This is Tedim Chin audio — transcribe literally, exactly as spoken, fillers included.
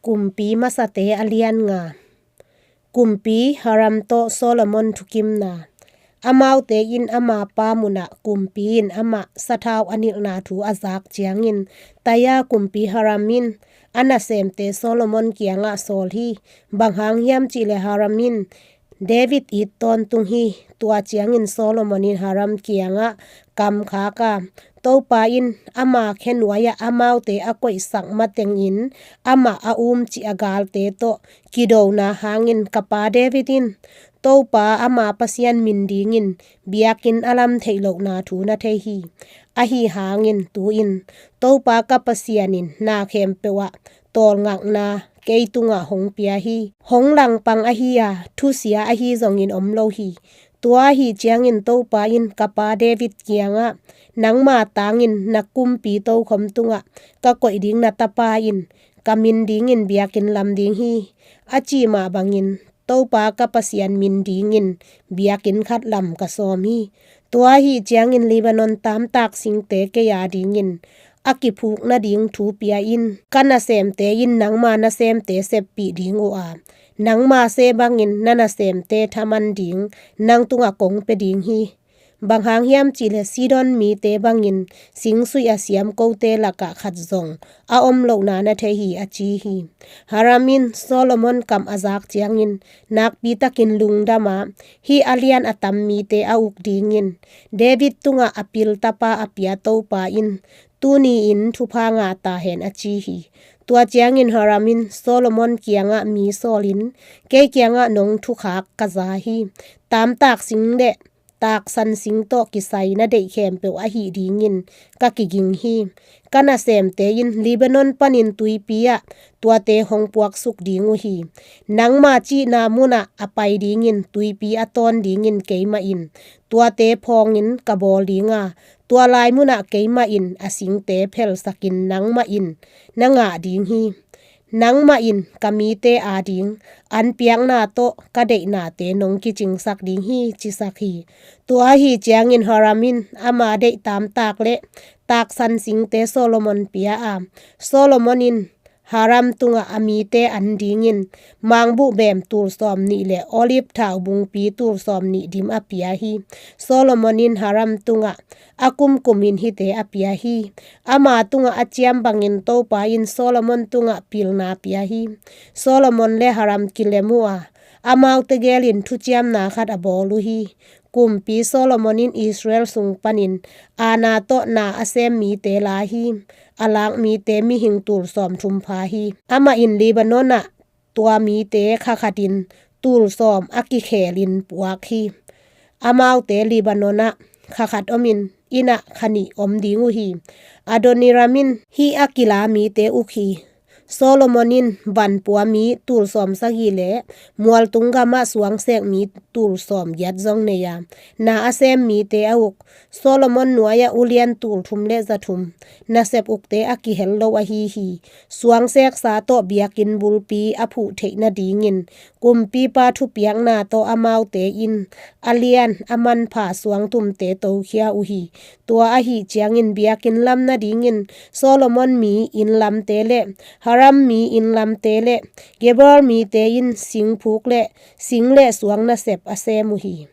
Kumpi Masate a lian nga. Kumpi Hiram tawh Solomon thukimna. Amaute in ama pa munah kumpi in amah sathau a nilhna thu a zak ciangin, Tyre kumpi Hiram in a nasemte Solomon kiangah sawl hi. Bang hang hiam cihleh Hiram in David it tawntung hi. Tua ciangin Solomon in Hiram kiangah kam khak a, Topa in ama khenuai-ah amaute a koihsak matengin amah a umcih a galte tawh kidona hangin ka pa David in Topa ama Pasian min dingin biakinn a lam theih lohna thu na thei hi. Ahi hangin tu-in Topa ka Pasian in na khempeuh ah tawlngakna kei tungah hong pia hi. Hong langpang ahi a, thusia ahi zongin om lo hi. Tua ahi ciangin Topa in ka pa David kiangah, nangma tangin na kumpi tokhom tungah ka koih ding na tapa in ka min dingin biakinn lam ding hi, a cih mah bangin Topa ka Pasian min dingin biakinn khat lam ka sawm hi. Tua ahi ciangin Lebanon tamtak singte kei a dingin a kiphuk nading thu pia in. Ka nasemte in nangma nasemte seppih ding uh a, nangma se bangin na nasemte thaman ding nang tungah kong pia ding hi. Bang hang hiam cihleh Sidon mite bangin singsuih a siam kote lakah khat zong a om lohna na thei hi, a ci hi. Hiram in Solomon kam a zak ciangin nakpitakin lungdam a, hih a lian a tam mite a uk dingin David tungah a pil tapa a pia Topa in tuni-in thupha ngah ta hen, a ci hi. Tua ciangin Hiram in Solomon kiangah mi sawlin, kei kiangah nong thukhak ka za hi. Tamtak sing le taksan sing tawh kisai na deih khempeuh ahi dingin ka kiging hi. Ka nasemte in Lebanon panin tuipi ah tuate hong puaksuk ding uh hi. Nangma cihna munah a pai dingin tuipi a tawn dingin keimah in tuate phawngin ka bawl ding a, tua lai munah keimah in a singte phelsakin nangmah in na ngah ding hi. Nangmah in ka mite ading an piakna tawh ka deihnate nong kicingsak ding hi, cisak hi. Tua ahi ciangin Hiram in ama deih tamtak le taksan singte Solomon pia a, Solomon in Hiram tungah a mite an dingin mangbuh beem tul sawm nih le olive thau bungpi tul sawm nih dim a pia hi. Solomon in Hiram tungah a kumkumin hihte a pia hi. Ama tungah a ciam bangin Topa in Solomon tungah pilna pia hi. Solomon le Hiram kilem uh a, amaute gelin thuciamna khat a bawl uh hi. Kumpi Solomon in Israel sung panin aana tawh na a sem mite la hi. A lak mite mihing tul sawm thum pha hi. Amah in Lebanon ah tua mite kha khatin tul sawm a kikhelin puak hi. Amaute Lebanon ah kha khat omin, inn ah kha nih om ding uh hi. Adoniram in hih a kila mite uk hi. Solomon in vanpua mi tul sawm sagih le mualtung gamah suangsek mi tul sawm giat zong nei a, na a sem mite a uk. Solomon nuai-ah ulian tul thum le za thum, nasep ukte a kihel lo ahi hi. Suangseksa tawh biakinn bulpi a phuh theih nadingin kumpipa thupiakna tawh amaute in a lian a manpha suangtumte tokhia uh hi. Tua ahi ciangin biakinn lam nadingin Solomon mi inn lamte le Hiram mi inn lamte le Gebal mite in singphuk le sing le suang nasep a sem uh hi.